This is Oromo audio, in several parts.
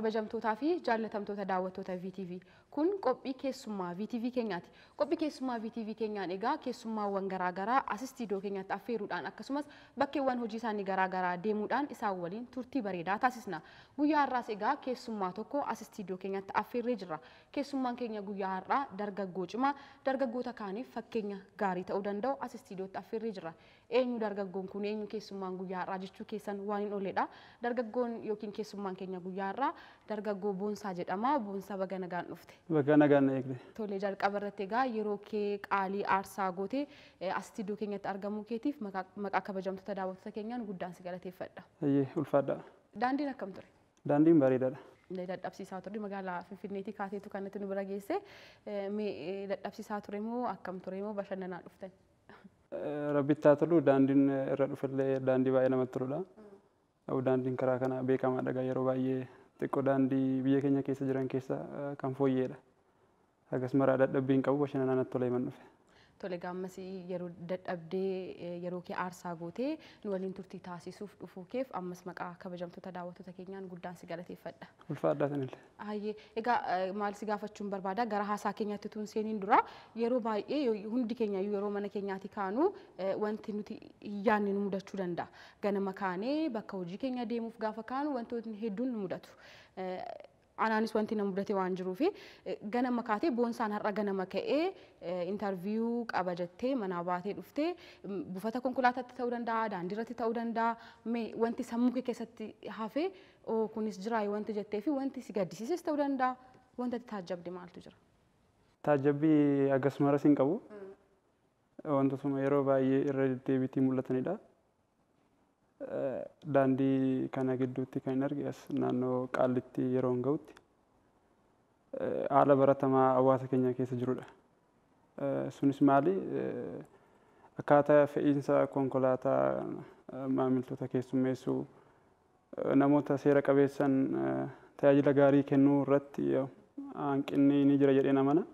Kabajamtootaa fi jaallatamtoota daawwattoota VTV, kun qophii keessummaa VTV keenyaati. Qophii keessummaa VTV keenyaan egaa keessummaawwan garaagaraa as istiidiyoo keenyatti affeeruudhaan, akkasumas bakkeewwan hojii isaanii garaagaraa deemuudhaan isaan waliin turtii bareedaa taasisna. Guyyaa har'aas egaa keessummaa tokko as istiidiyoo keenyatti affeerree jirra. Keessummaan keenya guyyaa har'aa dargaggoo cimaa dargaggoota kaaniif fakkeenya gaarii ta'uu danda'u as istiidiyootti affeerree jirra. Eenyu dargaggoon kun, eenyu keessummaan guyyaa har'aa jechuu keessan waan hin oolledha. Dargaggoon yookiin keessummaan keenya guyyaa har'aa dargaggoo Boonsaa jedhama. Boonsaa, baga nagaan dhufte. Baga nagaan na eegde. Tole, jalqaba irratti egaa yeroo kee qaalii aarsaa gootee as istiidiyoo keenyatti argamuu keetiif maqaa kabajamtoota daawwattoota keenyaan guddaan si galateeffadha. Hayyee, ulfaadha. Daandiin akkam ture? Daandiin bareedaadha. Dadhabsiisaa ture? Magaalaa Finfinneetii kaateetu kanatti nu bira geesse. Mee dadhabsiisaa ture moo akkam ture, moo bashannanaa dhuftan? Rabbitti haa tolu, daandiin irra dhufellee daandii baay'ee namatti toludha. Daandiin karaa kana beekamaadha, yeroo baay'ee xiqqoo daandii biyya keenya keessa jiran keessa kan fooyyeedha. Akkasuma dadhabbii hin qabu, bashannanaa natti tolee man dhufe. Tole, gaammas yeroo dadhabdee yeroo kee aarsaa gootee nu waliin turtii taasisuuf dhufuu keef ammas maqaa kabajamtoota daawwattoota keenyaan guddaan si galateeffadha. Ulfaadhaa sanillee. Hayyee, egaa maal si gaafachuun barbaada, gara haasaa keenyaatti tun seeniin dura, yeroo baay'ee hundi keenya yeroo mana keenyaatti kaanu wanti nuti hin yaadne nu mudachuu danda'a. Ganama kaanee bakka hojii keenya deemuuf gaafa kaanu wantootni hedduun nu mudatu. Anaanis wanti na mudate waan jiruufi, ganama kaatee, Boonsaan har'a ganama ka'ee interview qaba jettee manaa baatee dhuftee, buufata konkolaataatti ta'uu danda'a, daandiirratti ta'uu danda'a, mee wanti sammuu kee keessatti hafee, oo kunis jira wanti jettee fi wanti si gaddisiises ta'uu danda'a, wanta ati taajjabde maaltu jira? Taajjabbii akkasumas hin qabu. Wantootuma yeroo baay'ee irra deddeebiitii mul'atanidha. Daandii kana gidduutti kan hin arge, as naannoo Qaallitti yeroo hin ga'utti, haala baratamaa hawaasa keenya keessa jirudha. Sunis maali? Akkaataa fe'iinsa konkolaataa maamiltoota keessummeessuu, namoota seera qabeessan tajaajila gaarii kennuu irratti hanqinni ni jira jedheen amana.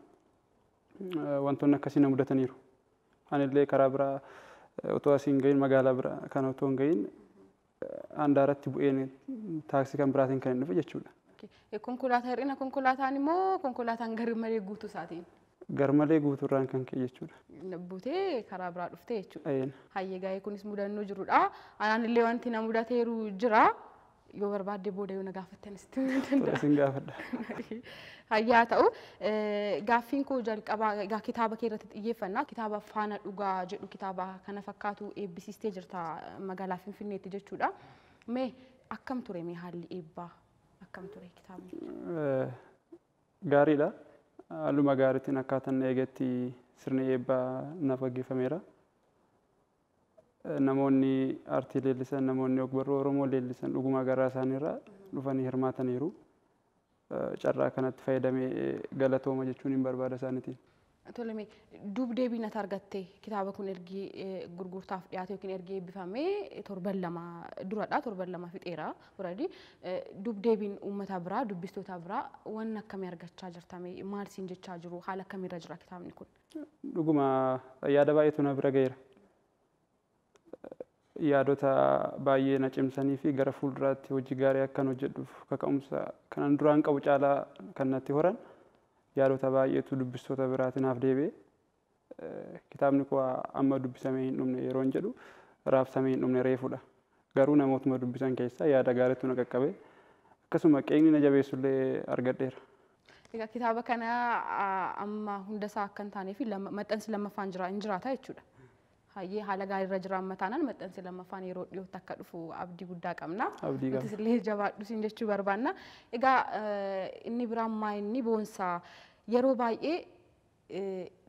Wantoonni akkasii na mudataniiru. Anillee karaa biraa otoo asii hin gahin, magaalaa biraa kana otoo hin gahin, handaaratti bu'een taaksii kan biraatiin kan hin dhufe jechuudha. Konkolaataa, hir'ina konkolaataan immoo konkolaataan garmalee guutuu isaatiin? Garmalee guutuurraan kan ka'e jechuudha. Buutee karaa biraa dhuftee jechuudha. Hayyee, gaa'ee kunis mudannoo jirudha. Anaan illee wanti na mudateeru jira. Yoo barbaadde booda yoo na gaafattan sitti himuu danda'a. Isin gaafadha. Hayyaa ta'u, gaaffiin koo jalqabaa egaa kitaaba kee irratti xiyyeeffannaa. Kitaaba Faana Dhugaa jedhu, kitaaba kana fakkaatu eebbisiistee jirta magaalaa Finfinneetti jechuudha. Mee akkam ture, mee haalli eebbaa akkam ture kitaabni? Gaariidha. Haaluma gaariitiin akkaataan eegetti sirni eebbaa naaf gaggeeffameera. Namoonni aartii leellisan, namoonni ogbarruu Oromoo leellisan dhuguma garaa isaaniirraa dhufanii hirmaataniiru. Carraa kanatti fayyadamee galatooma jechuun hin barbaada isaaniitiin. Tole, mee duub deebii natti argatte, kitaaba kun ergi gurgurtaaf dhiyaate yookiin ergi eebbifamee torban 2 duradha, torban 2 fixeera already. Duub deebiin uummata biraa, dubbistoota biraa waan akkamii argachaa jirtame, maal siin jechaa jiru, haala akkamiirra jira kitaabni kun? Dhuguma yaada baay'eetu na bira ga'eera. Yaadota baay'ee na cimsanii fi gara fuulduraatti hojii gaarii akkan hojjedhuuf kaka'umsa kanan duraan qabu caalaa kan natti horan yaadota baay'eetu dubbistoota biraatiin naaf deebi'e. Kitaabni koo amma dubbisamee hin dhumne yeroon jedhu, raabsamee hin dhumne, reefudha. Garuu namootuma dubbisan keessaa yaada gaariitu na qaqqabe. Akkasuma qeeqni na jabeessullee argadheera. Egaa kitaaba kana amma hundasaa akka hin taanee fi maxxansi lammaffaan jira hin jiraata jechuudha. Hayyee, haala gaariirra jira amma taanaan, maxxansi lammaffaan yeroo dhiyootti akka dhufu abdii guddaa qabna. Abdii qabna. Nutis illee jabaadhu siin jechuu barbaanna. Egaa inni biraan maa, inni Boonsaa, yeroo baay'ee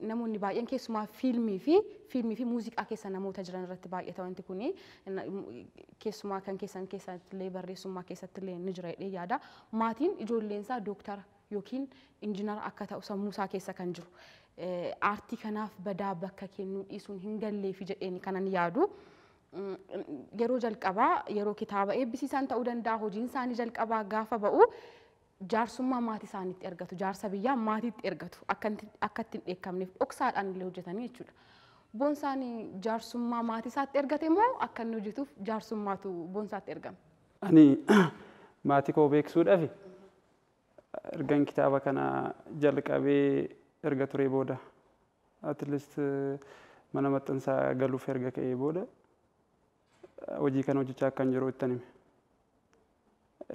namoonni baay'een keessumaa fiilmii fi muuziqaa keessa namoota jiran irratti baay'ata wanti kuni, keessumaa kan keessan keessatti illee, barreessummaa keessatti illee ni jira jedhee yaada. Maatiin ijoolleen isaa dooktara yookiin injinara akka ta'u sammuu isaa keessa kan jiru. Aartii kanaaf badaa bakka kennuu dhiisuun hin galleefi jedheen kanan yaadu. Yeroo jalqabaa, yeroo kitaaba eebbisiisan ta'uu danda'a, hojiin isaanii jalqabaa gaafa ba'u, jaarsummaa maatii isaaniitti ergatu, jaarsa biyyaa maatiitti ergatu, akka ittiin dheekkamneef dhoksaadhaan illee hojjetanii jechuudha. Boonsaan jaarsummaa maatii isaatti ergate moo akka inni hojjetuuf jaarsummaatu Boonsaatti ergame? Ani maatii koo beeksisuudhaaf Ergan kitaaba kana jalqabee erga turee booda, at least mana maxxansaa galuuf erga ka'ee booda, hojii kana hojjechaa akkan jiru ittan hime.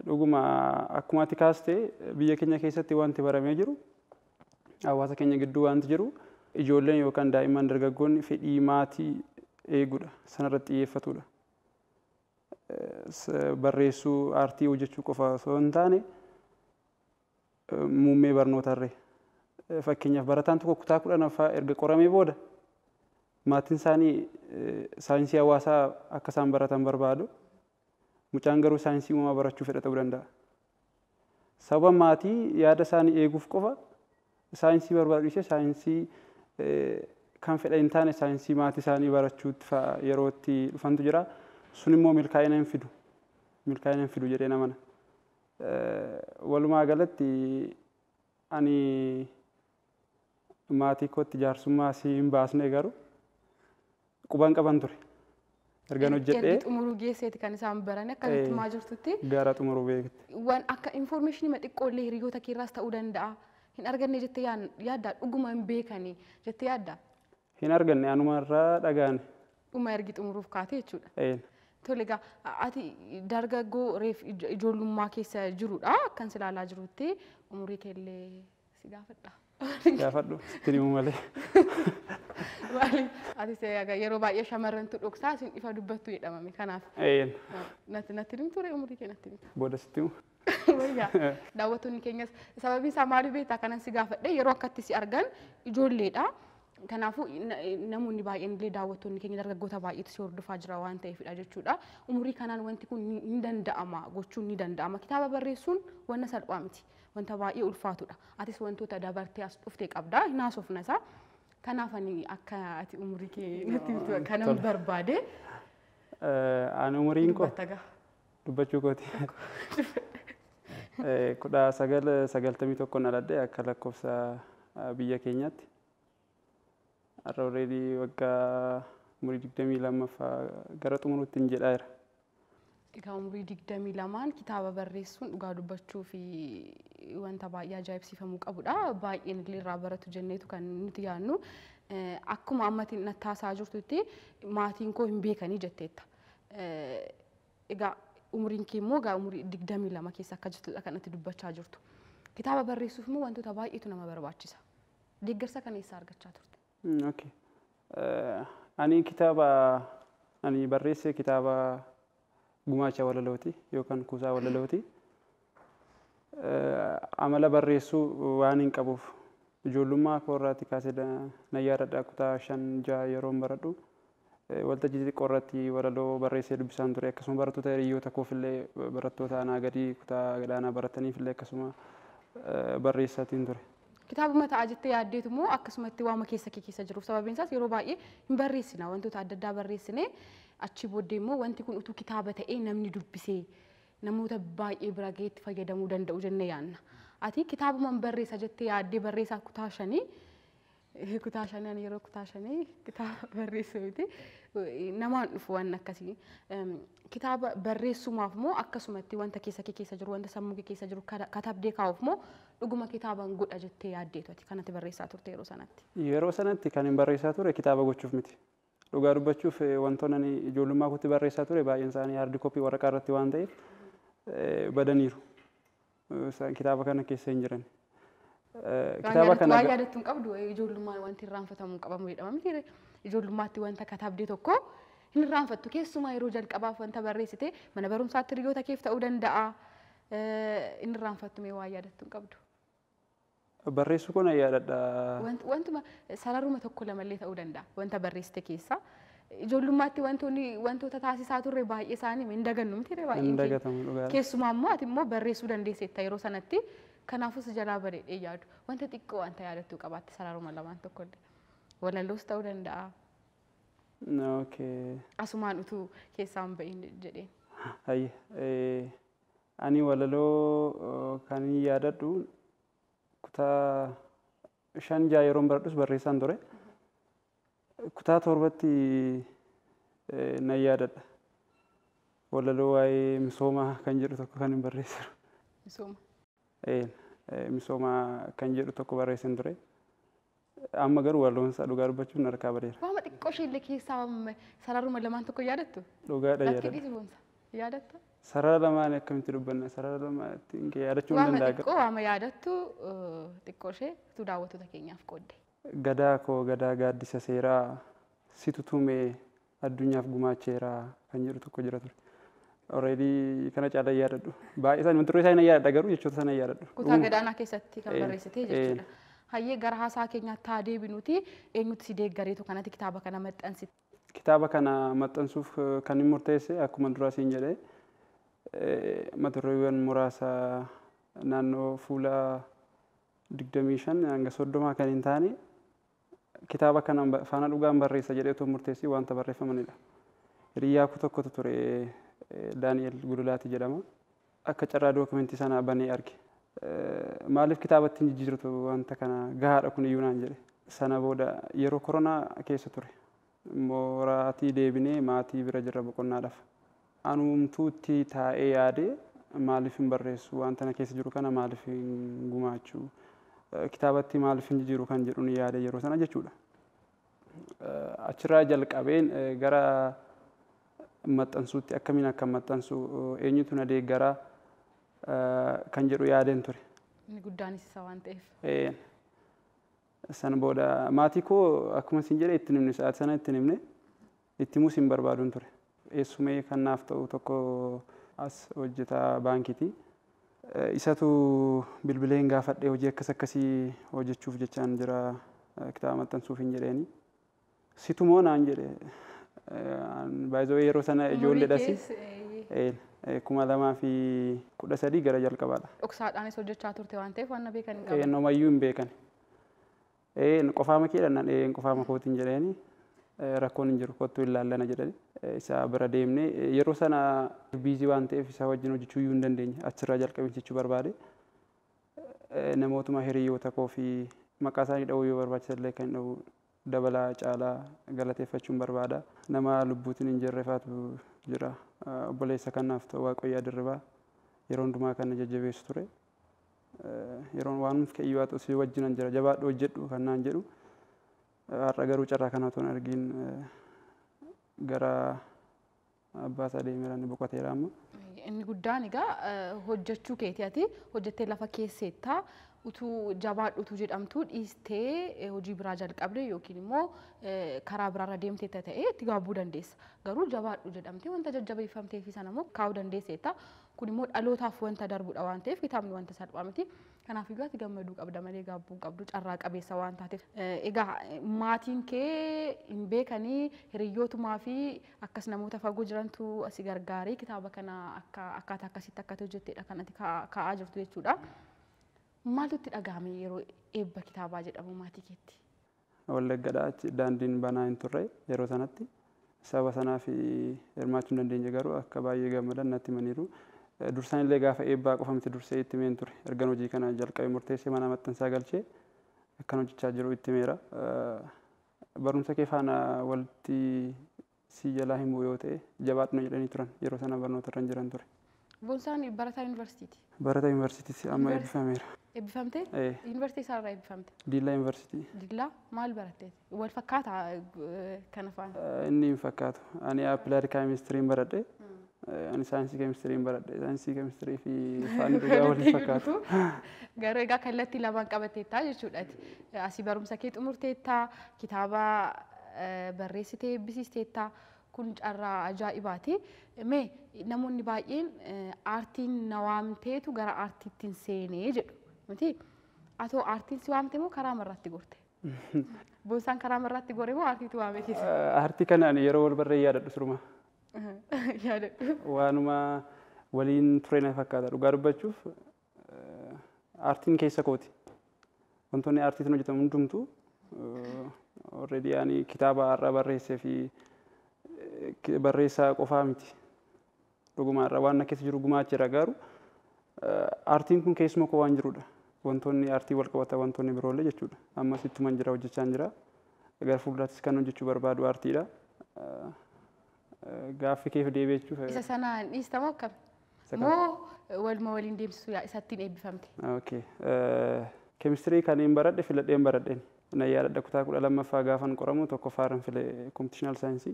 Dhuguma akkuma ati kaastee, biyya keenya keessatti wanti baramee jiru, hawaasa keenya gidduu wanti jiru, ijoolleen yookaan daa'imman dargaggoonni fedhii maatii eeguudha, sanarratti xiyyeeffatudha. Barreessuu, aartii hojjechuu qofa osoo hin taane, muummee barnootarree. Fakkeenyaaf, barataan tokko kutaa 10ffaa erga qoramee booda maatiin isaanii saayinsii hawaasaa akka isaan baratan barbaadu. Mucaan garuu saayinsii uumamaa barachuu fedha ta'uu danda'a. Sababa maatii yaada isaanii eeguuf qofa saayinsii barbaadu dhiisee, saayinsii kan fedha hin taane, saayinsii maatii isaanii barachuutti fa'a yeroo itti dhufantu jira. Sun immoo milkaa'ina hin fidu. Milkaa'ina hin fidu jedhee namana. Walumaa galatti ani maatii kootti jaarsummaa si hin baasne, garuu quban qaban ture. Ergan hojjedhee Ergi xumuruu geesseeti kan isaan baran akka nutti himaa jirtutti. Gara xumuruu beekte. Waan akka information xiqqoollee hiriyoota keerraas ta'uu danda'a. Hin arganne jettee yaaddaa? Dhuguma hin beekanii jettee yaaddaa? Hin arganne, anuma irraa dhagaane. Dhuma ergi xumuruuf kaate jechuudha. Een. Tole, egaa ati dargaggoo reef ijoollummaa keessa jirudha. Akkan si ilaalaa jirutti umurii keellee si gaafadha. Gaafadhu, sitti himuu malee. Maaliif ati yeroo baay'ee shamarrantu dhoksaa, isin ifa dubbattu jedhamame, kanaaf. Een. Natti himtu ree, umurii kee natti himta? Booda sitti himu. Wayyaa, daawwattoonni keenyas sababiin isaa maaliif beektaa kanan si gaafadhe? Yeroo akkatti si argan ijoolleedha. Kanaafuu namoonni baay'een illee, daawwattoonni keenya dargaggoota baay'eetu si hordofaa jira waan ta'eefidha jechuudha. Umurii kanaan wanti kun ni danda'ama, gochuun ni danda'ama. Kitaaba barreessuun wanna salphaa miti. Wanta baay'ee ulfaatudha. Atis wantoota dabartee as dhuftee qabda. Hin haasofna isaa. Kanaaf ani akka ati umurii kee natti himtu kanan barbaade. Ani umuriin koo Dubbatta gaa. Dubbachuu kooti. 1991 dhaladhe akka lakkoofsa biyya keenyaatti. Har'a already waggaa umurii 22ffaa gara xumuruutti hin jedhaa jira. Egaa umurii 22n kitaaba barreessuun dhugaa dubbachuu fi wanta baay'ee ajaa'ibsiifamuu qabudha. Baay'een illee irraa baratu jenneetu kan nuti yaadnu. Akkuma ammatti natti haasaa jirtutti maatiin koo hin beekanii jetteetta. Egaa umuriin kee immoo egaa umurii 22 keessa akka jirtudha kan ati dubbachaa jirtu. Kitaaba barreessuuf immoo wantoota baay'eetu nama barbaachisa. Deeggarsa kana eessaa argachaa turte? Okay. Ani kitaaba ani barreesse kitaaba gumaacha walalooti yookaan kuusaa walalooti. Amala barreessuu waan hin qabuuf, ijoollummaa koo irraatti kaasee nan yaadadha, kutaa 5, 6 yeroon baradhu waltajjii xixiqqoo irratti walaloo barreessee dubbisaan ture. Akkasuma barattoota hiriyoota koof illee, barattoota anaa gadii kutaa gadaanaa barataniif illee akkasuma barreessaatiin ture. Kitaabuma ta'a jettee yaaddeetu immoo akkasumatti waama keessa kee keessa jiruuf? Sababiin isaas yeroo baay'ee hin barreessina, wantoota adda addaa barreessine, achi booddee immoo wanti kun utuu kitaaba ta'ee namni dubbisee namoota baay'ee bira ga'ee itti fayyadamuu danda'u jennee yaadna. Ati kitaabuma barreessa jettee yaaddee barreessaa kutaa 5, ani yeroo kutaa 5 kitaaba barreessu miti, namaan dhufu waan akkasii. Kitaaba barreessumaaf moo akkasumatti wanta keessa kee keessa jiru, wanta sammuu kee keessa jiru katabdee kaa'uuf moo dhuguma kitaaban godha jettee yaaddeetu ati kanatti barreessaa turte yeroo sanatti? Yeroo sanatti kan hin barreessaa ture kitaaba gochuuf miti. Dhugaa dubbachuuf, wantoonni ani ijoollummaa kootti barreessaa ture baay'een isaanii hard copy waraqaa irratti waan ta'eef badaniiru. Kitaaba kana keessa hin jiran. Kitaaba kana waan yaadattu hin qabdu? Ijoollummaan wanti irraanfatamuu qabamu jedhama miti? Ijoollummaatti wanta katabdee tokko hin irraanfattu, keessumaa yeroo jalqabaaf wanta barreessite mana barumsaatti hiriyoota keef ta'uu danda'a. Hin irraanfattu, mee waan yaadattu hin qabdu? Barreessuu kun yaadadha. Wantuma sararuma tokko lamallee ta'uu danda'a wanta barreessite keessa. Ijoollummaatti wantoonni wantoota taasisaa turre baay'ee isaanii hin dagannu miti baay'een Hin dagatamu, dhugaadha. Keessumaa immoo ati immoo barreessuu dandeesseetta yeroo sanatti. Kanaafuu si jalaa bareedhee yaadu. Wanta xiqqoo wanta yaadattuu qabaatte, sararuma lamaan tokkollee. Walaloos ta'uu danda'a. Okay. Asumaan utuu keessaan bahin jedheen. Hayya. Ani walaloo kan yaadadhu kutaa 5, 6 yeroon baradhus barreessaan ture. Kutaa 7tti nan yaadadha. Walaloo waa'ee misoomaa kan jedhu tokko kan hin barreessu. Misooma. Misooma kan jedhu tokko barreessin ture. Amma garuu walloonsaa dhugaa dubbachuun harkaa badeera. Waama xiqqoo ishee illee keessaa sararuma lamaan tokko yaadattu? Dhugaadha Lakki yaadadha. Dhiisi boonsa. Yaadatta? Sarara lamaan akkamitti dubbanna? Sarara lamaan yaadachuu hin Waama danda'a. xiqqoo waama yaadattu xiqqoo ishee utuu daawwattoota keenyaaf qoodde. Gadaa koo gadaa gaaddisa seeraa situ tumee addunyaaf gumaacheeraa kan jedhu tokko jira ture. Already kana caalaa yaadadhu. Baay'ee isaanii mata duree isaa hin yaadadha garuu jechoota sana hin yaadadhu. Kutaa gadaanaa keessatti kan Ee, barreessite ee. jechuudha. Hayyee gara haasaa keenyaatti haa deebinuti eenyutu si deeggareetu kanatti kitaaba kana maxxansite? Kitaaba kana maxxansuuf kan hin murteesse akkuma duraa siin jedhee mata dureewwan muraasa naannoo fuula 25 hanga 30 kan hin taane kitaaba kana faana dhugaan barreessa jedhee otoo murteessii wanta barreeffamanidha. Hiriyyaa koo tokkotu ture, Daani'el Gululaati jedhama. Akka carraa dookumentii sana banee arge. Maaliif kitaabatti hin jijjiirtu wanta kana, gahaadha kun iyyuu naan jedhe. Sana booda yeroo koronaa keessa ture. Mooraatii deebinee maatii bira jirra boqonnaadhaaf. Anumtuutti taa'ee yaadee maaliif hin barreessu, wanta na keessa jiru kana maaliif hin gumaachuu, kitaabatti maaliif hin jijjiiru kan jedhu ni yaade yeroo sana jechuudha. Achirraa jalqabeen gara maxxansuutti akkamiin akka maxxansu, eenyutu na deeggaraa kan jedhu yaadeen ture. Inni guddaanis isa waan ta'eef. Sana booda maatii koo akkuma isin jedhe itti himne, sa'aati sana itti himne, itti himuus hin barbaaduun ture. Eessumee kan naaf ta'u tokko as hojjetaa baankiiti. Isatu bilbileen gaafadhee hojii akkas akkasii hojjechuuf jechaan jira, kitaaba maxxansuuf hin jedheeni. Situmoo naan jedhe. Baay'ee yeroo sana ijoolleedhas. 2013 gara jalqabaadha. Dhoksaadhaanis hojjechaa turte waan ta'eef waan na beekan hin qaban. Nomayyuu hin beekan. Qofaama kee dhannaan qofaama kootiin jedheeni, rakkoon hin jiru, kottuu hin laallana jedhani. Isa bira deemnee yeroo sana busy waan ta'eef isa wajjin hojjechuu iyyuu hin dandeenye, achirraa jalqabee jechuu barbaade. Namootuma hiriyoota koo fi maqaa isaanii dha'uu yoo barbaachisa illee kan dha'u dabalaa caalaa galateeffachuun barbaada. Nama lubbuutiin hin jirre faatu jira. Obboleessa kanaaf ta'u Waaqayyaa Dirribaa yeroo hundumaa kan na jajjabeessu ture. Yeroon waan ka'ii haa ta'u si wajjinan jira, jabaadhu, hojjedhu kan naan jedhu. Har'a garuu carraa kana otoo hin argiin gara abbaa isaa deemeera, inni boqoteera amma. Inni guddaan egaa hojjechuu keeti, ati hojjettee lafa keesseettaa. Utuu jabaadhu utuu jedhamtu dhiistee hojii biraa jalqabde yookiin immoo karaa biraarra deemteetta ta'ee itti gaabbuu dandeessa. Garuu jabaadhu jedhamtee wanta jajjabeeffamtee fi sana immoo kaa'uu dandeesseetta. Kun immoo dhalootaaf wanta darbudha waan ta'eef kitaabni wanta salphaa miti. Kanaaf iyyuu ati gammaduu qabda malee gaabbuu qabdu, carraa qabeessa waan taateef. Egaa maatiin kee hin beekanii, hiriyyootumaa fi akkas namoota fagoo jirantu asi gargaaree kitaaba kana akka akkaataa akkasitti akka hojjetteedha kan ati kaa'aa jirtu jechuudha. Maaltu itti dhagahame yeroo eebba kitaabaa jedhamu maatii keetti? Wallaggadhaa achi daandiin banaa hin turre yeroo sanatti. Saba sanaaf hirmaachuu hin dandeenye garuu akka baay'ee gammadan natti himaniiru. Dursaan illee gaafa eebbaa qofa miti, dursee itti himeen ture. Ergan hojii kana jalqabee murteessee mana maxxansaa galchee akkan hojjechaa jiru itti himeera. Barumsa kee faana walitti si jalaa himuu yoo ta'e jabaadhu na jedhanii turan, yeroo sana barnoota irra hin jiran ture. Boonsaan barataa yuunivarsiitiiti. Barataa yuunivarsiitiiti, amma eebbifameera. Eebbifamtee? Ee. Yuunivarsiitii isaarraa eebbifamte? Diillaa Yuunivarsiitii. Diillaa maal baratteeti? Wal fakkaataa kana faana? Inni hin fakkaatu. Ani applied chemistryn baradhe. Ani saayinsii keemistiriin baradhe. Saayinsii keemistirii fi faanni dhugaa wal hin fakkaatu. Garuu egaa kallattii lamaan qabatteettaa jechuudha. Asii barumsa kee xumurteettaa, kitaaba barreessitee eebbisiisteettaa, kun carraa ajaa'ibaati. Mee namoonni baay'een aartiin na waamteetu gara aartiittiin seenee jedhu. Miti? Atoo aartiin si waamte moo karaa marraatti gorte? Boonsaan karaa marraatti gore moo aartiitu waame keessa? Aartii kana ani yeroo wal barree yaadadhu suruma. Yaadadhu. Waanuma waliin ture na fakkaata dhugaa dubbachuuf, aartiin keessa kooti. Wantoonni aartiitiin hojjetamu hundumtuu already ani kitaaba har'a barreessee fi barreessaa qofaa miti. Dhuguma har'a waan na keessa jiru gumaacheera garuu aartiin kun keessuma koo waan jirudha. Wantoonni aartii wal qabatan wantoonni biroollee jechuudha. Ammas ittuman jira, hojjechaa jira. Gara fuulduraattis kan hojjechuu barbaadu aartiidha. Gaaffii keef deebi'achuuf. Isa sana dhiistamoo akkami? Moo waluma waliin deemsisuu isattiin eebbifamte? Okay. Keemistirii kan hin baradhe filadhee hin baradheen. Na yaadadha, kutaa 12ffaa gaafan qoramu tokkoffaarran file computational science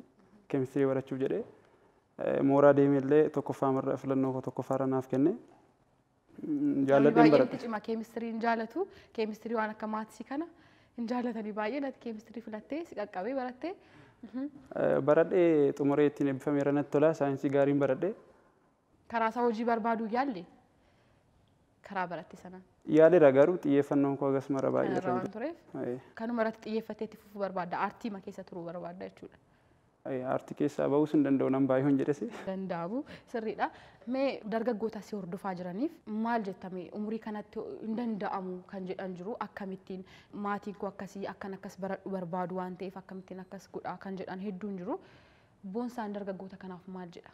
keemistirii barachuuf jedhee mooraa deemellee tokkoffaa filannoo koo tokkoffaarra naaf kenne. Jaalladheen baay'ee baradhe. Itti cima, keemistirii hin jaalatu. Keemistirii waan akka maths kana hin jaalatanii baay'ee. Natti keemistirii filattee si qaqqabee barattee. Baradhee xumuree ittiin eebbifameera, natti tola, saayinsii gaariin baradhee. Karaa isaa hojii barbaaduu yaalle karaa baratte sanaan? Yaaleera, garuu xiyyeeffannoon koo hagas mara baay'ee Kanarra irra waan tureef kanuma irratti xiyyeeffattee itti fufuu barbaadda. Aartii ma keessa turuu barbaadda jechuudha. Aartii keessaa bahuus hin danda'u nan baay'ee hin jedhesi. Danda'amu sirriidha. Mee dargaggoota si hordofaa jiraniif maal jettame? Umurii kanatti hin danda'amu kan jedhan jiru, akkamittiin maatiin koo akkasii akkan akkas baradhu barbaadu waan ta'eef akkamittiin akkas godha kan jedhan hedduun jiru. Boonsaan dargaggoota kanaaf maal jedha?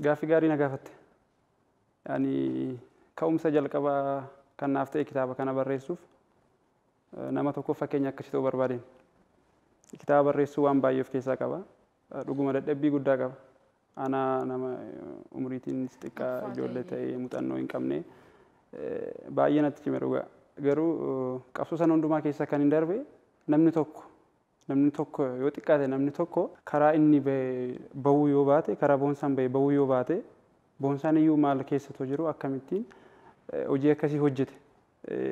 Gaaffii gaarii na gaafatte. Ani ka'umsa jalqabaa kan naaf ta'e kitaaba kana barreessuuf nama tokkoof fakkeenya akkasii ta'uu barbaadeen. Kitaaba barreessuu waan baay'ee of keessaa qaba. Dhuguma dadhabbii guddaa qaba. Ana nama umriitiin xiqqaa Ulfaataa ijoollee ta'ee muuxannoo hin qabne baay'ee natti cime dhugaa. Garuu qabsoo sana hundumaa keessa kan hin darbe namni tokko yoo xiqqaate namni tokko karaa inni bahuu yoo baate, karaa Boonsaan bahe bahuu yoo baate, Boonsaan iyyuu maal keessatoo jiru akkamittiin hojii akkasii hojjete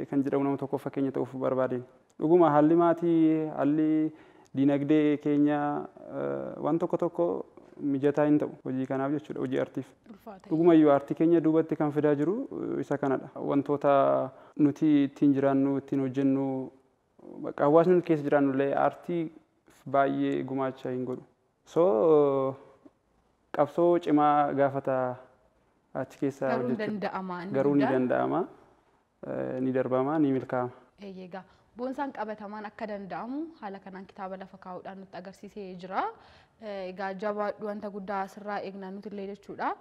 kan jedhamu nama tokkoof fakkeenya ta'uuf barbaadeen. Dhuguma haalli maatii, haalli diinagdee keenyaa waan tokko tokko mijataa hin ta'u hojii kanaaf jechuudha, hojii artiif. Ulfaata. Dhugumayyuu aartii keenya duubatti kan fidaa jiru isa kanadha. Wantoota nuti ittiin jiraannu, ittiin hojjennu, bakka hawaasni nuti keessa jiraannu illee aartii baay'ee gumaacha hin godhu. So qabsoo cimaa gaafata achi keessa Garuu hin hojjechuun. danda'ama. Inni Garuu ni guddaan. danda'ama, ni darbama, ni milkaa'ama. Egaa Boonsaan qabatamaan akka danda'amu haala kanaan kitaaba lafa kaa'uudhaan nutti agarsiisee jira. Egaa jabaadhu, wanta guddaa asirraa eegnaa nuti illee jechuudha.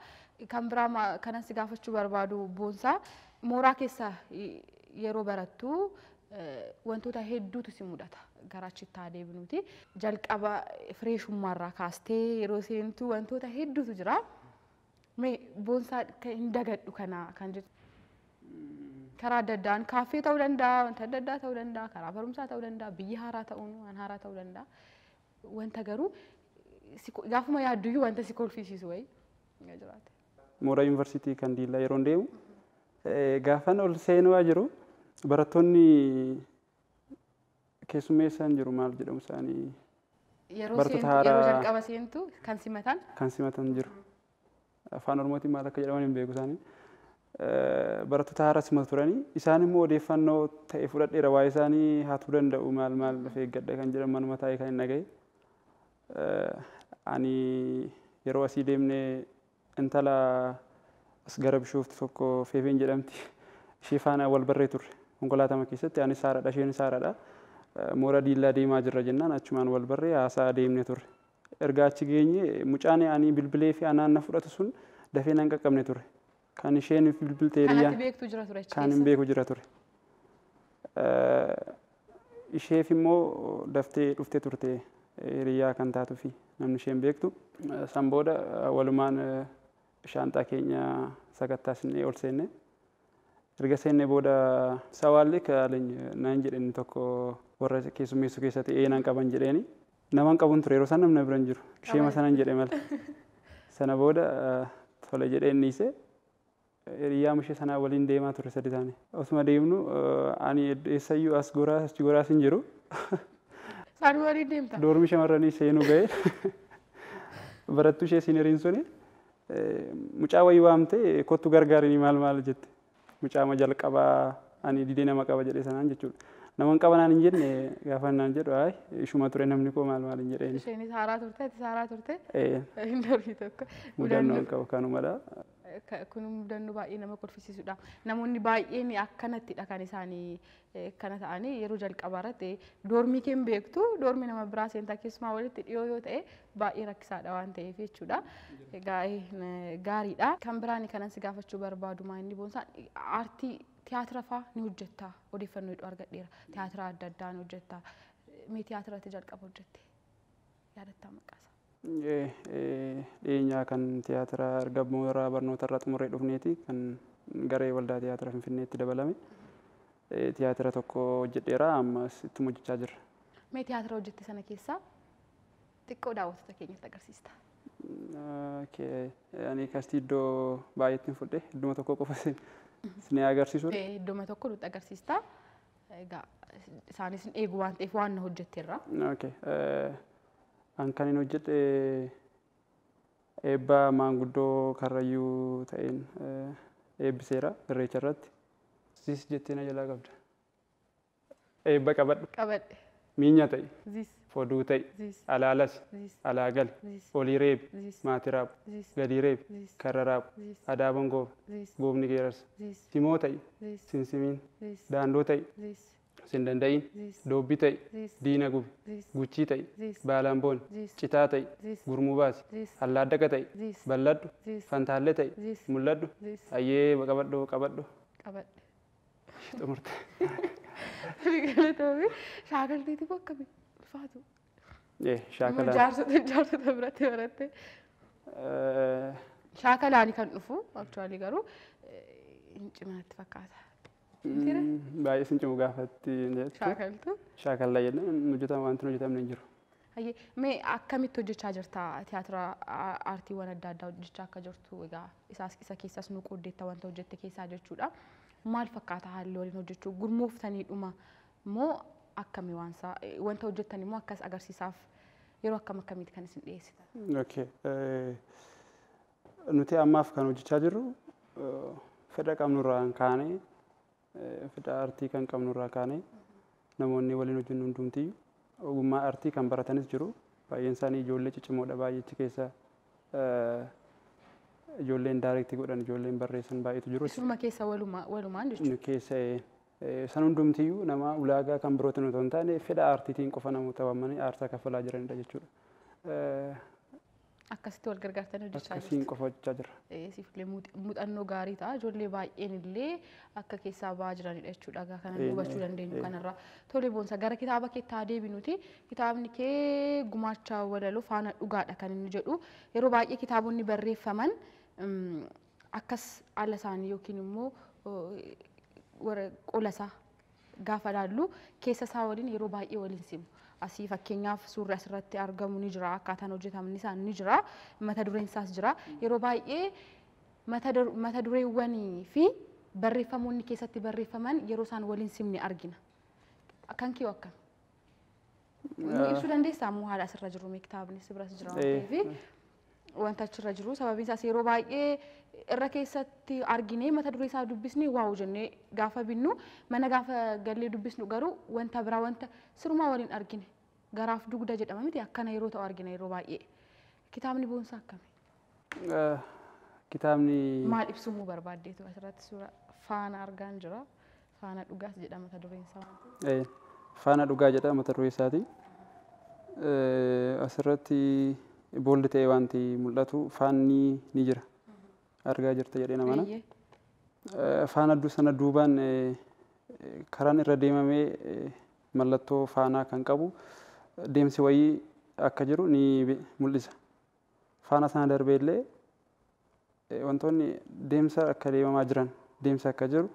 Kan biraa kanan si gaafachuu barbaadu, Boonsaa, mooraa keessa yeroo barattu wantoota hedduutu si mudata. Gara achitti haa deebinuuti. Jalqaba freshummaarraa kaastee yeroo seentu wantoota hedduutu jira. Mee Boonsaa hin dagadhu kana kan jettu? Karaa adda addaan kaaffee ta'uu danda'a, wanta adda addaa ta'uu danda'a, karaa barumsaa ta'uu danda'a, biyya haaraa ta'uun waan haaraa ta'uu danda'a. Wanta garuu gaafuma yaadduyyuu wanta si kolfisiisu wayii yoo jiraate. Mooraa yuunivarsiitii kan Diillaa yeroo deemu gaafan ol seenuu jiru barattoonni keessummeessaan jiru, maal jedhamu isaanii? Yeroo Barattoota seentu, yeroo haaraa- jalqaba seentu kan simatan. Kan simatan jiru. Afaan Oromootiin maal akka jedhaman hin beeku isaanii. Barattoota haaraa simatu turanii, isaan immoo odeeffannoo ta'e fudhadheera waa'ee isaanii hatuu danda'u, maal maal of eeggadha kan jedhan manuma taa'ee kan hin dhagaye. Ani yeroo asii deemnee intala as gara Bishooftu tokko Feefeen jedhamti, ishee faana wal barree turre konkolaatama keessatti. Anis haaraadha, isheenis haaraadha. Moora Diillaa deemaa jirra jennaan achumaan wal barree haasaa deemne turre. Erga achi geenye mucaan ani bilbilee fi anaan na fudhatu sun dafee nan qaqqabne ture. Kan isheen bilbilte Kanatti hiriyyaan beektu jira ture achi kan hin keessa. beeku jira ture. Isheef immoo daftee dhuftee turte hiriyyaa kan taatuu fi namni isheen beektu. San booda walumaan shaanxaa keenya sakattaasnee ol seenne. Erga seenne booda sawaalli kaaleny naan jedhe inni tokko warra keessummeessu keessatti ee nan qaban jedheeni. Naman qabuun ture yeroo sana, namni bira hin jiru. Isheema sanan jedhe malee. Sana booda tole jedheen dhiise. Hiriyaa ishee sanaa waliin deemaa ture sadi taane. Osuma deemnu ani eessayyuu as goraa achi goraas hin jiru. Isaan waliin deemta. Dormii shamarranii seenuu ga'e. Barattuu ishee senioriin suni mucaa wayii waamtee kottu gargaarini maal maal jette. Mucaama jalqabaa ani didee nama qaba jedhee sanaan jechuudha. Nama hin qaba naan hin jenne, gaafa naan jedhu ayi ishuma ture namni koo maal maal hin jedheen. Isheenis haaraa turte, atis haaraa turte. Hin darbii tokko. Mudannoo hin qabu kanumadha. Kun mudannoo baay'ee nama kolfisiisudha. Namoonni baay'een akkanattidha kan isaanii kana ta'anii yeroo jalqabaa irratti dormii kee hin beektu, dormii nama biraa seentaa, keessumaa walitti dhiyoo yoo ta'e baay'ee rakkisaadha waan ta'eef jechuudha. Egaa gaariidha. Kan biraan kanan si gaafachuu barbaadu maa inni, Boonsaan, aartii tiyaatira fa'aa ni hojjetta, odeeffannoo hedduu argadheera. Tiyaatira adda addaa ni hojjetta. Mee tiyaatiratti jalqaba hojjette yaadattaa maqaasaa? Dhiyeenyaa kan tiyaatira erga mooraa barnoota irraa xumurree dhufneeti kan garee waldaa tiyaatira Finfinneetti dabalame. Tiyaatira tokko hojjedheera, ammas ittuma hojjechaa jirra. Mee tiyaatira hojjette sana keessaa xiqqoo daawwattoota keenyatti agarsiista. Ani kastii iddoo baay'eetti hin fudhe, idduma tokko qofa isin agarsiisudha. Idduma tokko nutti agarsiista. Egaa isaanis hin eegu waan ta'eef waan na hojjetteerra. An kan hin hojjedhe eebba maanguddoo Karrayyuu ta'een eebbiseera Irreecha irratti. Zis jettee na jalaa qabda. Eebba qabadhu. Qabadhe. Miinya ta'i. Zis. Foduu ta'i. Zis. Alaalas. Zis. Alaa gali. Zis. Olii reebi. Zis. Maatii raabu. Zis. Gadii reebi. Zis. Karra raabu. Zis. Adaaban gooba. Zis. Goobni geerarsa. Zis. Simoo ta'i. Zis. Sinsimiin. Zis. Daandoo ta'i. Zis. Sin danda'iin. Zis. Doobbii ta'i. Zis. Diina gubi. Zis. Guchii ta'i. Zis. Baalaan booni. Zis. Citaa ta'i. Zis. Gurmuu baasi. Zis. Allaaddaqa ta'i. Zis. Bal'adhu. Zis. Fantaallee ta'i. Zis. Mul'adhu. Zis. Ayyee, qabadhu, qabadhu. Qabadhe. Xumurte. Galatoomi. Shaakalteeti moo akkamii? Ulfaatu. Shaakalaan. Jaarsota biratti baratte. Shaakalaani kan dhufu actually, garuu hin cimanatti fakkaata. Baay'ee sin cimu gaafatti jettu. Shaakaltu. Shaakallaa jennaan hojjetama, wanti hojjetamne hin jiru. Hayyee, mee akkamitti hojjechaa jirta? Tiyaatira, aartiiwwan adda addaa hojjechaa akka jirtu egaa isaas isa keessaas nu qooddeetta wanta hojjette keessaa jechuudha. Maal fakkaata haalli waliin hojjechuu? Gurmooftanii dhuma moo akkami waansaa? Wanta hojjettan immoo akkas agarsiisaaf yeroo akkam akkamiiti kan isin dhiyeessitan? Okay. Nuti ammaaf kan hojjechaa jirru fedha qabnurraa kaanee, fedha aartii kan qabnurraa kaanee, namoonni waliin hojjennu hundumtiyyuu ogummaa aartii kan baratanis jiru. Baay'een isaanii ijoollee ciccimoodha, baay'eechi keessa ijoolleen direct godhan, ijoolleen barreessan baay'eetu jiru. Isinuma keessa walumaan jechuudha. Nu keessa san hundumtiyyuu nama ulaagaa kan birootiin otoo hin taane fedha aartiitiin qofa namoota waamanii aarsaa kaffalaa jiranidha jechuudha. Akkasitti wal gargaartanii hojjechaa Akkasiin jirtu. qofa hojjechaa jirra. Siif illee muuxannoo gaarii ta'a. Ijoollee baay'een illee akka keessaa ba'aa jiranidha jechuudha. Egaa kana hubachuu dandeenyu kanarraa. Tole Boonsa, gara kitaaba keetti haa deebinuti. Kitaabni kee Gumaacha Walaloo Faana Dhugaadha kan inni jedhu. Yeroo baay'ee kitaabonni barreeffaman akkas haala isaanii yookiin immoo warra qola isaa gaafa ilaallu keessa isaa waliin yeroo baay'ee waliin simu. Asii fakkeenyaaf suurri asirratti argamu ni jira, akkaataan hojjetamni isaa ni jira, mata dureen isaas jira. Yeroo baay'ee mata dureewwanii fi barreeffamoonni keessatti barreeffaman yeroo isaan waliin simne argina. Kan kee akkam? Nu ibsuu dandeessaa immoo haala asirra jiru? Mee kitaabni si biras jira waan ta'eef wanta achirra jiru, sababiin isaas yeroo baay'ee irra keessatti arginee mata duree isaa dubbisnee wow jennee gaafa binnu, mana gaafa gallee dubbisnu garuu wanta biraa, wanta sirumaa waliin argine, garaaf dugda jedhama miti, akkana yeroo ta'u argina yeroo baay'ee. Kitaabni Boonsaa akkami? Kitaabni Maal ibsumuu barbaaddeetu? Asirratti suura faana argaan jira. Faana Dhugaas jedha mata dureen isaa waan ta'eef. Faana Dhugaa jedha mata duree isaati. Asirratti boolli ta'e wanti mul'atu faanni ni jira. Argaa jirta jedhee namana. Eeyyee. Faana sana duubaan karaan irra deemamee mallattoo faanaa kan qabu deemsi wayii akka jiru ni mul'isa. Faana sana darbee illee wantoonni deemsa akka deemamaa jiran, deemsa akka jiru,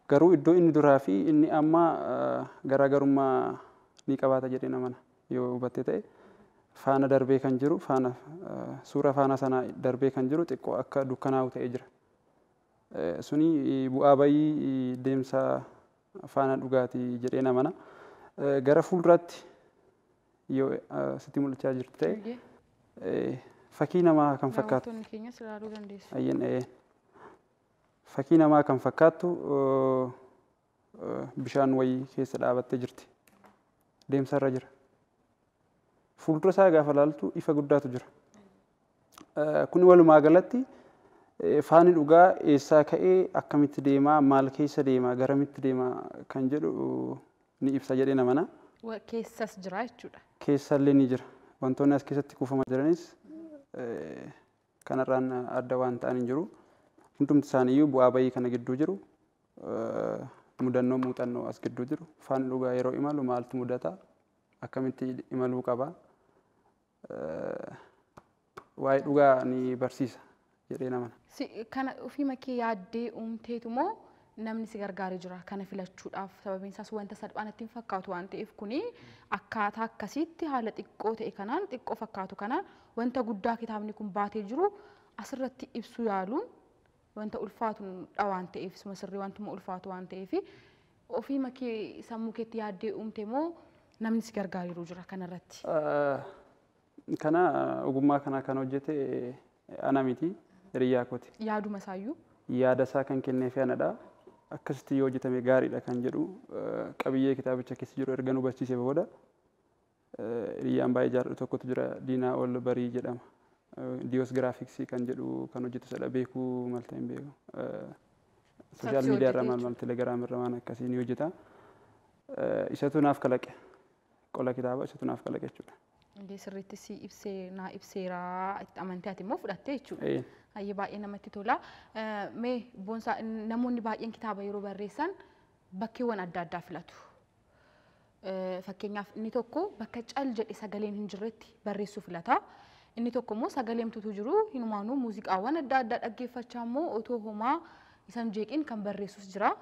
garuu iddoo inni duraa fi inni amma garaagarummaa ni qabaata jedhee namana yoo hubatte ta'e, faana darbee kan jiru, faana suura faana sana darbee kan jiru xiqqoo akka dukkanaa'u ta'ee jira. Suni bu'aa bayii deemsa faana dhugaatii jedhee namana. Gara fuulduraatti yoo sitti mul'achaa jirti ta'e fakkii namaa kan fakkaatu. Daawwattoonni keenyas ilaaluu dandeessu. Ayyeen, fakkii namaa kan fakkaattu bishaan wayii keessa dhaabattee jirti. Deemsa irra jira. Fuuldura isaa gaafa ilaaltu ifa guddaatu jira. Kun walumaa galatti faani dhugaa eessaa ka'ee, akkamitti deemaa, maal keessa deemaa, garamitti deemaa kan jedhu ni ibsa jedhee namana. Keessas jira jechuudha. Keessallee ni jira. Wantoonni as keessatti kuufamaa jiranis kanarraan adda waan ta'an hin jiru. Hundumti isaaniiyyuu bu'aa bayii kana gidduu jiru. Mudannoo, muuxannoo as gidduu jiru. Faani dhugaa yeroo imalu maaltu mudata? Akkamitti imaluu qaba? Waa'ee dhugaa ni barsiisa jedhee namana. Kana ofii makee yaaddee uumteetu moo namni si gargaaree jira kana filachuudhaaf? Sababiin isaas wanta salphaa natti hin fakkaatu waan ta'eef, kuni akkaataa akkasiitti haala xiqqoo ta'e kanaan, xiqqoo fakkaatu kanaan, wanta guddaa kitaabni kun baatee jiru asirratti ibsuu yaaluun wanta ulfaatudha waan ta'eef, suma sirrii wantuma ulfaatu waan ta'eef, ofii makee sammuu keetti yaaddee uumte moo namni si gargaareeru jira kanarratti? Kana ogummaa kana kan hojjete ana miti, hiriyyaa kooti. Yaaduma isaayyuu? Yaada isaa kan kenneef anadha. Akkasitti yoo hojjetame gaariidha kan jedhu qabiyyee kitaabicha keessa jiru erga nu hubachiisee booda, hiriyyaan baay'ee jaalladhu tokkotu jira, Diinaa Ol Barii jedhama. Diyoos Giraafiksii kan jedhu kan hojjetu sadha, beekuu malta hin beeku. Social media irra maal maal, Telegiraam irra waan akkasii ni hojjeta. Isatu naaf kalaqe. Qola kitaaba isatu naaf kalaqe jechuudha. Illee sirriitti si ibsee, naa ibseera itti amantee ati immoo fudhattee jechuudha. Hayyee, baay'ee namatti tola. Mee Boonsaa, namoonni baay'een kitaaba yeroo barreessan bakkeewwan adda addaa filatu. Fakkeenyaaf inni tokko bakka cal jedhe sagaleen hin jirretti barreessuu filata. Inni tokko immoo sagaleen tutu jiru, hinumaanuu muuziqaawwan adda addaa dhaggeeffachaa immoo otoo homaa isan jeeqin kan barreessus jira.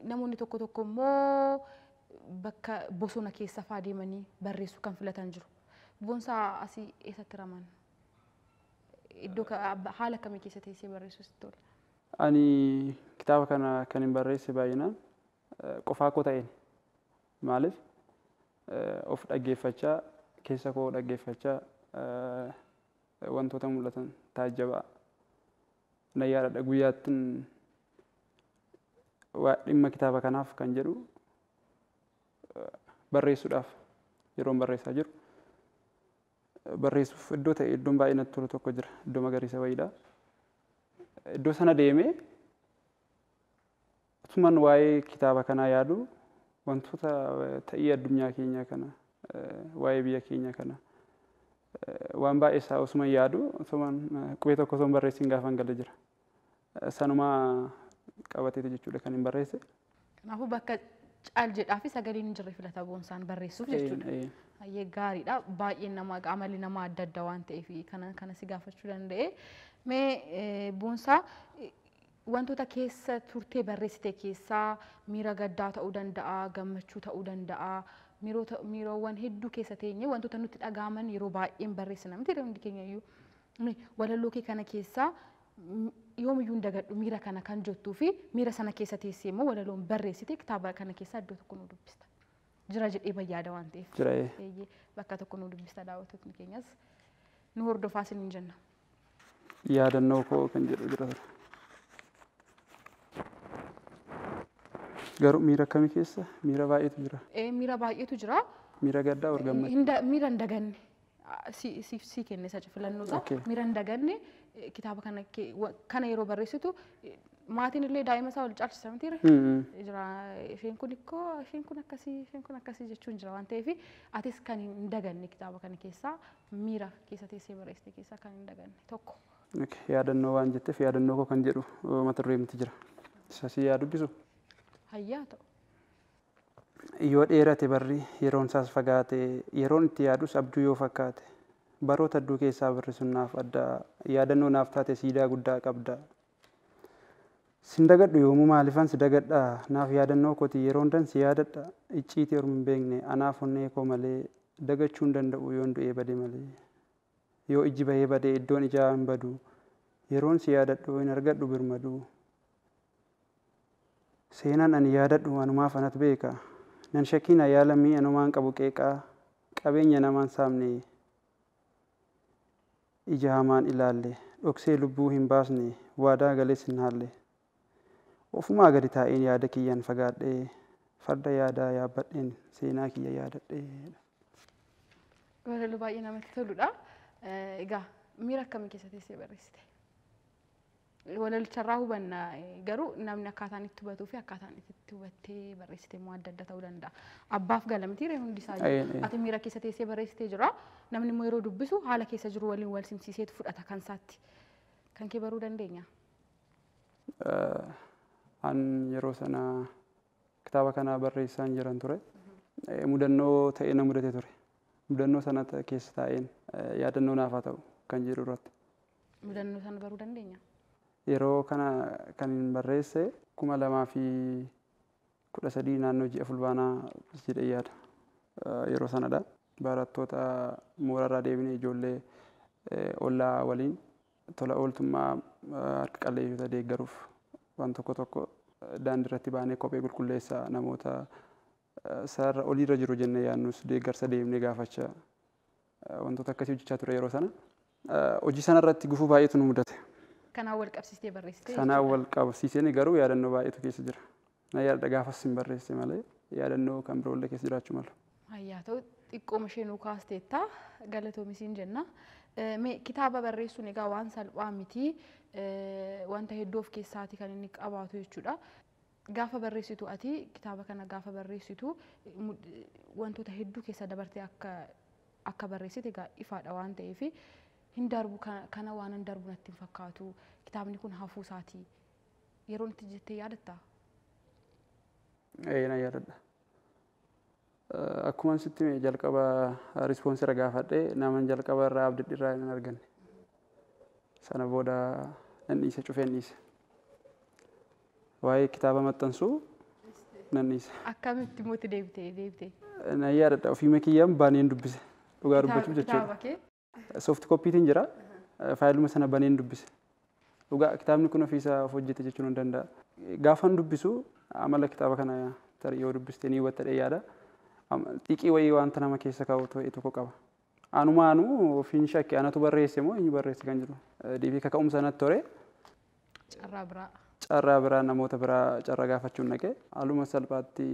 Namoonni tokko tokko immoo bakka bosona keessa faa deemanii barreessuu kan filatan jiru. Boonsaa, asii eessatti raman? Iddoo haala akkamii keessa teessee barreessuu sitti tola? Ani kitaaba kana kan hin barreesse baay'inaan qofaa koo ta'een. Maaliif, of dhaggeeffachaa, keessa koo dhaggeeffachaa, wantoota mul'atan taajjabaa. Na yaadadha, guyyaattiin dhimma kitaaba kanaaf kan jedhu barreessuudhaaf yeroon barreessaa jiru, barreessuuf iddoo ta'e, iddoon baay'ee natti tolu tokko jira, iddoo magariisa wayiidha. Iddoo sana deemee utuman waa'ee kitaaba kanaa yaadu, wantoota ta'ii addunyaa keenyaa kana, waa'ee biyya keenya kana, waan baay'ee isaa osuma yaadu, osuman qubee tokko osoo hin barreessin gaafan gale jira. Sanuma qabateeti jechuudha kan hin barreesse. Kanaafuu bakka caal jedhaa fi sagaleen hin jirre filata Boonsaan barreessuuf jechuudha. Hayyee, gaariidha. Baay'een nama amalli namaa adda adda waan ta'eef kana si gaafachuu danda'e. Mee Boonsaa, wantoota keessa turtee barreessite keessaa miira gaddaa ta'uu danda'a, gammachuu ta'uu danda'a, miirowwan hedduu keessa teenye wantoota nutti dhaga'aman yeroo baay'een barreessina miti hundi keenya iyyuu. Walaloo kee kana keessaa yoomiyyuu hin dagadhu miira kana kan jettuu fi miira sana keessa teessee immoo walaloon barreessite kitaaba kana keessaa iddoo tokko nu dubbista. Jira jedhee bayyaada waan ta'eef. Jira. Bakka tokko nu dubbista, daawwattootni keenyas nu hordofaa isiniin jenna. Yaadannoo koo kan jedhu jira ture. Garuu miira akkamii keessa? Miira baay'eetu jira. Miira baay'eetu jira. Miira gaddaa or gammachuu? Miira hin daganne. Si kenne isa filannoo isaa. Miira hin daganne kitaaba kana yeroo barreessitu, maatiin illee daa'ima isaa wal caalchisa miti jira. Isheen kun ikkoo, isheen kun akkasii, isheen kun akkasii jechuun jira waan ta'eef, atis kan hin daganne kitaaba kana keessaa, miira keessa teessee barreessite keessaa kan hin daganne tokko. Yaadannoo waan jetteef, yaadannoo koo kan jedhu mata duree miti jira. Isa si yaa dubbisu. Hayyaa ta'u. Yoo dheerate barri, yeroon isaas fagaate, yeroon itti yaadus abjuu yoo fakkaate, baroota hedduu keessaa barri sun naaf adda, yaadannoo naaf taate, siidaa guddaa qabda. Sin dagadhu yoomuu, maalifan si dagadha? Naaf yaadannoo kooti, yeroo hundan si yaadadha. Icciitii ormi hin beekne anaaf onnee koo malee, dagachuu hin danda'u yoon du'ee bade malee. Yoo ijji bahee bade iddoon ijaa hin badu, yeroon si yaadadhu hin argadhu birmaduu. Seenaan ani yaadadhu anumaaf anatu beeka. Nan shakkiin yaalamii anumaan qabu qeeqaa, qabeenya namaan saamne, ija hamaan ilaalle, dhoksee lubbuu hin baasne, waadaa galees hin haalle. Ofumaa gadi taa'een yaada kiyyaan fagaadhee, farda yaadaa yaabbadheen seenaa kiyya yaadadhee. Walaloo baay'ee namatti toludha. Egaa miira akkamii keessa teessee barreessite? Walalicharraa hubanna, garuu namni akkaataan itti hubatuu fi akkaataan itti hubattee barreessite immoo adda adda ta'uu danda'a. Abbaaf gala miti ree hundi isaa? Ati miira keessa teessee barreessitee jira. Namni immoo yeroo dubbisu haala keessa jiru waliin wal simsiiseetu fudhata kan isaatti. Kan kee baruu dandeenya? An yeroo sana kitaaba kana barreessaan jiran ture. Mudannoo ta'ee na mudate ture. Mudannoo sana keessa taa'een yaadannoo naaf haa ta'u kan jedhu irratti. Mudannoo sana baruu dandeenya? Yeroo kana kan hin barreesse 2013 naannoo ji'a Fulbaanaa jedhee yaada. Yeroo sanadha. Barattoota mooraarraa deebinee ijoollee ollaa waliin tola ooltummaa harka qalleeyyoota deeggaruuf waan tokko tokko daandii irratti baanee kophee qulqulleessaa namoota sarara oliirra jiru jennee yaadnus deeggarsa deemnee gaafachaa wantoota akkasii hojjechaa ture yeroo sana. Hojii sana irratti gufuu baay'eetu nu mudate. Kanaan wal qabsiistee barreessite? Sanaan wal qabsiiseen garuu yaadannoo baay'eetu keessa jira. Na yaadadha gaafas hin barreesse malee yaadannoo kan biroollee keessa jiraachuu malu. Hayyaa ta'u xiqqooma ishee nuu kaasteetta galatoomisiin jenna. Mee kitaaba barreessuun egaa waan salphaa miti, wanta hedduu of keessaati kan inni qabaatu jechuudha. Gaafa barreessitu ati kitaaba kana gaafa barreessitu wantoota hedduu keessa dabartee akka barreessite egaa ifaadha waan ta'eef hin darbu kana waan hin darbu natti hin fakkaatu, kitaabni kun hafuu isaati yeroon itti jettee yaadattaa? Ee, na yaadadha. Akkuma sitti hime jalqaba rispoonsira gaafadhee naman jalqaba irraa abdii irraa hin arganne. Sana booda nan dhiise, cufeen dhiise. Waa'ee kitaaba maxxansuu nan dhiise. Akkamitti immoo itti deebitee? Na yaadadha, ofiima kiyyaan baneen dubbise. Dhugaa dubbachuuf jechuudha. Kitaaba kee? Soft copytiin jira. Faayiluma sana baneen dubbise. Dhugaa kitaabni kun ofiisaa of hojjete jechuun hin danda'a. Gaafan dubbisu amala kitaaba kana tarii yoo dubbiste ni hubatta yaada. Xiiqii wayii wanta nama keessa kaa'u ta'e tokko qaba. Anumaanuu ofiin shakke, anatu barreesse moo eenyu barreesse kan jedhu. Deebii kaka'umsa natti tore. Carraa biraa. Carraa biraa namoota biraa carraa gaafachuun dhaqee haaluma salphaatti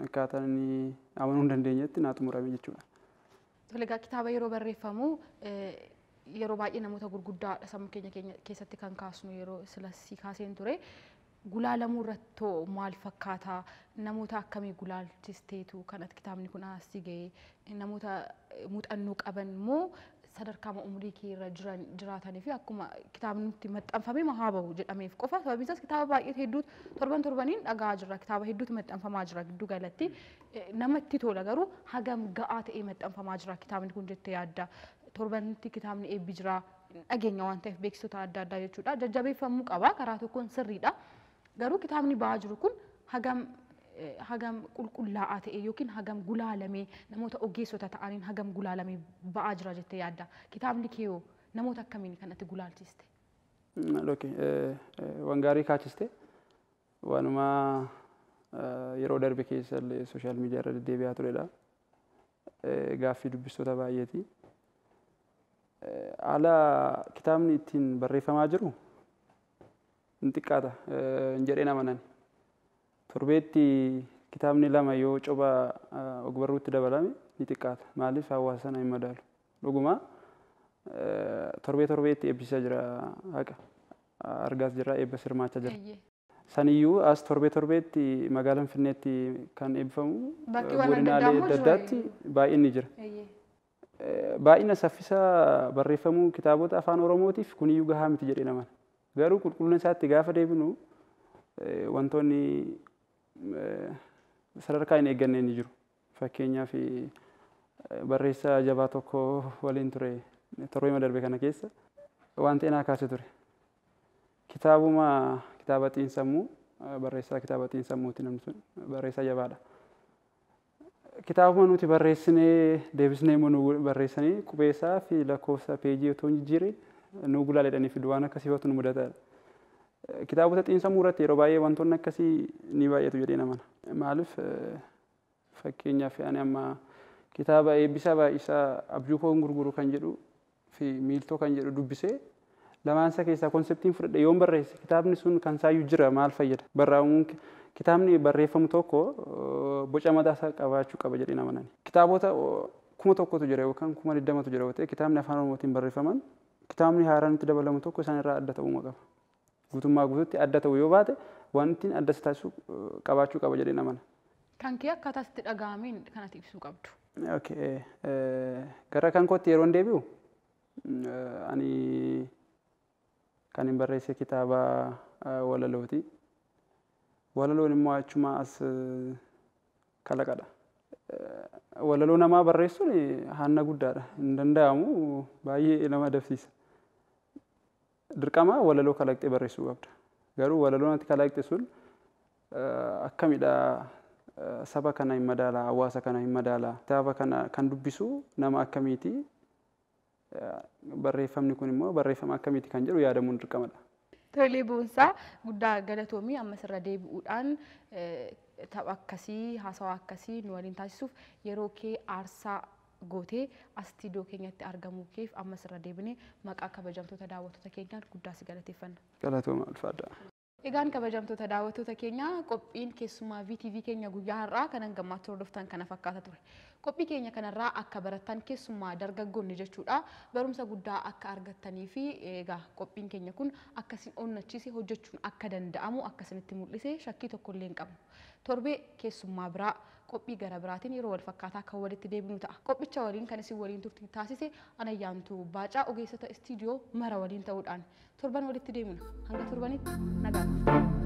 akkaataa inni amanuu hin dandeenyetti naa xumurame jechuudha. Tole egaa kitaaba yeroo barreeffamu yeroo baay'ee namoota gurguddaadha sammuu keenya keessatti kan kaasnu, yeroo sila si kaaseen ture. Gulaalamuu irratti maal fakkaata? Namoota akkamii gulaalchisteetu kan ati kitaabni kun asii ga'e? Namoota muuxannoo qaban moo sadarkaa umurii kee irra jiran jiraatanii fi akkuma kitaabni nutti maxxanfamee haa bahu jedhameef qofa? Sababiin isaas kitaaba baay'ee hedduutu torban torbaniin dhagaa jira, kitaaba hedduutu maxxanfamaa jira giddu galatti. Namatti tola garuu hagam ga'aa ta'ee maxxanfamaa jira kitaabni kun jettee yaadda? Torbanitti kitaabni eebbi jira dhageenya waan ta'eef beeksisoota adda addaa jechuudha. Jajjabeeffamuu qaba, karaa tokkoon sirriidha. Garuu kitaabni ba'aa jiru kun hagam qulqullaa'aa ta'e yookiin hagam gulaalamee namoota ogeessota ta'aniin hagam gulaalamee ba'aa jira jettee yaadda? Kitaabni kee hoo namoota akkamiin kan ati gulaalchiste? Okay, waan gaarii kaachiste. Waanuma yeroo darbe keessa illee sooshaal miidiyaa irra deddeebi'aa turedha. Gaaffii dubbistoota baay'eeti. Haala kitaabni ittiin barreeffamaa jiru hin xiqqaata hin jedheen amanan. Torbeetti kitaabni 2 yoo coba ogbarruutti dabalame ni xiqqaata. Maaliif hawaasa sana hin madaalu? Dhuguma torbee torbeetti eebbisaa jira haqa. Argaas jira, eebba sirmaachaa jira. Saniyyuu as torbee torbeetti magaalaa Finfinneetti kan eebbifamu godinaalee adda addaatti baay'inni jira. Baay'ina saffisa barreeffamuu kitaabota afaan Oromootiif kuniyyuu gahaa miti jedhee naman. Garuu qulqullina isaatti gaafa deebinu wantoonni sadarkaa hin eegganne ni jiru. Fakkeenyaaf barreessaa jabaa tokko waliin ture torbeema darbe kana keessa waan ta'e naa kaase ture. Kitaabuma kitaaba xiinsammuu barreessaa kitaaba xiinsammuuti, namni sun barreessaa jabaadha. Kitaabuma nuti barreessinee deebisnee immoo nu barreessanii qubeessaa fi lakkoofsa peejii otoo hin jijjiirin nu gulaaleedhanii fidu, waan akkasii nu mudataadha. Kitaabota xiinsammuu irratti yeroo baay'ee wantoonni akkasii ni baay'atu jedhee namana. Maaliif fakkeenyaaf ani amma kitaaba Eebbisaa Baay'isaa Abjuu Koo Gurguru kan jedhu fi Miiltoo kan jedhu dubbisee lamaan isaa keessaa konseptiin fudhadhe yoon barreesse kitaabni sun kan saayyuu jira maal fayyada? Barraa'amuun kitaabni barreeffamu tokko boca mataa isaa qabaachuu qaba jedhee namanani. Kitaabota 1000tu jira yookaan 20,000tu jira yoo ta'e kitaabni afaan Oromootiin barreeffaman kitaabni haaraan itti dabalamu tokko isaan irraa adda ta'uu qaba. Guutummaa guutuutti adda ta'uu yoo baate waan ittiin adda isa taasisu qabaachuu qaba jedhee namana. Kan kee akkaataa sitti dhaga'ameen kan ati ibsuu qabdu. Okay. Gara kan kootti yeroon deebi'u ani kan hin barreesse kitaaba walalooti. Walaloon immoo achuma as kalaqadha. Walaloo namaa barreessuun hanna guddaadha. Hin danda'amu, baay'ee nama adabsiisa. Dirqama walaloo kalaqxee barreessuu qabda. Garuu walaloon ati kalaqxe sun akkamidha, saba kana hin madaalaa, hawaasa kana hin madaalaa, kitaaba kana kan dubbisu nama akkamiiti, barreeffamni kun immoo barreeffama akkamiiti kan jedhu yaadamuun dirqamadha. Tolee Boonsaa, guddaa galatoomii. Ammas irra deebi'uudhaan tapha akkasii, haasawaa akkasii nu waliin taasisuuf yeroo kee aarsaa gootee as istiidiyoo keenyatti argamuu keef ammas irra deebinee maqaa kabajamtoota daawwattoota keenyaan guddaa si galateeffanna. Galatooma, ulfaadha. Egaan kabajamtoota daawwattoota keenya, qophiin keessumaa VTV keenya guyyaa har'aa kan hangammaatti hordoftan kana fakkaata ture. Qophii keenya kanarraa akka barattan, keessumaa dargaggoonni jechuudha, barumsa guddaa akka argattanii fi egaa qophiin keenya kun akkasiin onnachiise, hojjechuun akka danda'amu akkasinitti mul'ise shakkii tokko illee hin qabnu. Torbee keessummaa biraa qophii gara biraatiin yeroo wal fakkaataa kan walitti deebinu ta'a. Qophicha waliin kan isin waliin turtii taasise Anayyaantuu Baacaa ogeessota istiidiyoo mara waliin ta'uudhaan torban walitti deemina. Hanga torbanitti nagaan.